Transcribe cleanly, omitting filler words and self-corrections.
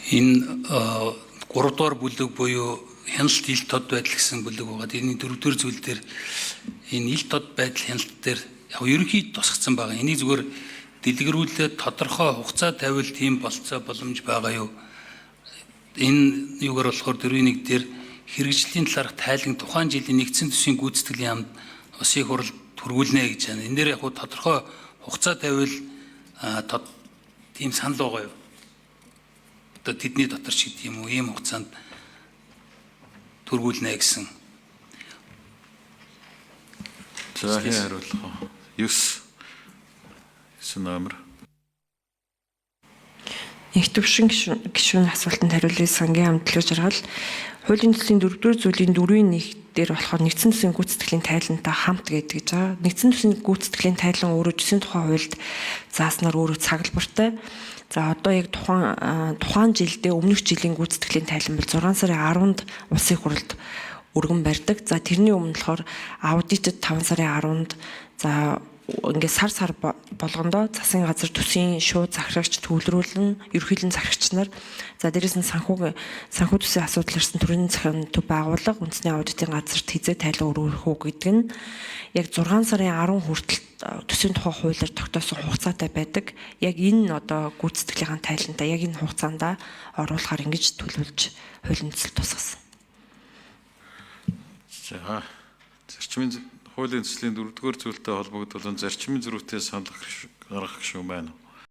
Энэ 3 дугаар бүлэг буюу хяналт ил тод байдал гэсэн бүлэг байгаа. Энэ 4 дугаар зүйл дээр энэ ил тод байдал хяналт дээр яг ерөнхий тусгацсан байгаа. Энийг зүгээр дэлгэрүүлээд тодорхой хугацаа тавил тийм болцоо боломж байгаа юу? Энэ юугаар болохоор 4.1 дээр хэрэгжлийн талаарх тайлан тухайн жилийн нэгдсэн төсвийн гүйцэтгэлийн яамд улсын хурал түргүүлнэ гэж байна. Энэ дээр яг тодорхой хугацаа тавил тийм санал байгаа юу? Одоо тэдний дотор ч гэдэг юм уу, ийм хугацаанд түргүүлнэ гэсэн. За, хэн хариулах вэ? 9 9 номер. Их төвшин гишүүн асуултанд хариулъя. Сангийн хамт төлөө жаргал. Хуулийн төслийн 4-р зүйлийн 4-ийн 1 дээр болохоор нэгдсэн төсвийн гүйцэтгэлийн тайлантай хамт гэдэг гэж байгаа. Нэгдсэн төсвийн гүйцэтгэлийн тайлан өөрөө төсвийн тухай хуульд зааснаар өөрөө цаглбартай. За, одоо яг тухайн жилдээ өмнөх жилийн гүйцэтгэлийн тайлан бол 6 сарын 10-нд улсын хурлд өргөн барьдаг. За, тэрний өмнө болохоор аудитод 5 сарын 10-нд, за, ингээд сар сар болгондоо засгийн газар төсвийн шууд захирагч төвлөрүүлнэ, ерөнхийлөн захирагч нар. За, дээрэс нь санхүү төсвийн асуудал ирсэн төрийн захиргааны төв байгууллага үндэсний аудитын газарт хизээ тайлан өргөх үү гэдэг нь яг 6 сарын 10 хүртэл төсвийн тухай хуулиар тогтоосон хугацаатай байдаг. Яг энэ одоо гүйцэтгэлийн тайлантай яг энэ хугацаанд оруулахаар ингэж төлөвлөж хуулийн төсөл тусгасан. За, зарчмын хуулийн төслийн 4-р зүйлтэй холбогдуулан зарчмын зөрүүтэй санал гаргах гишүүн байна уу?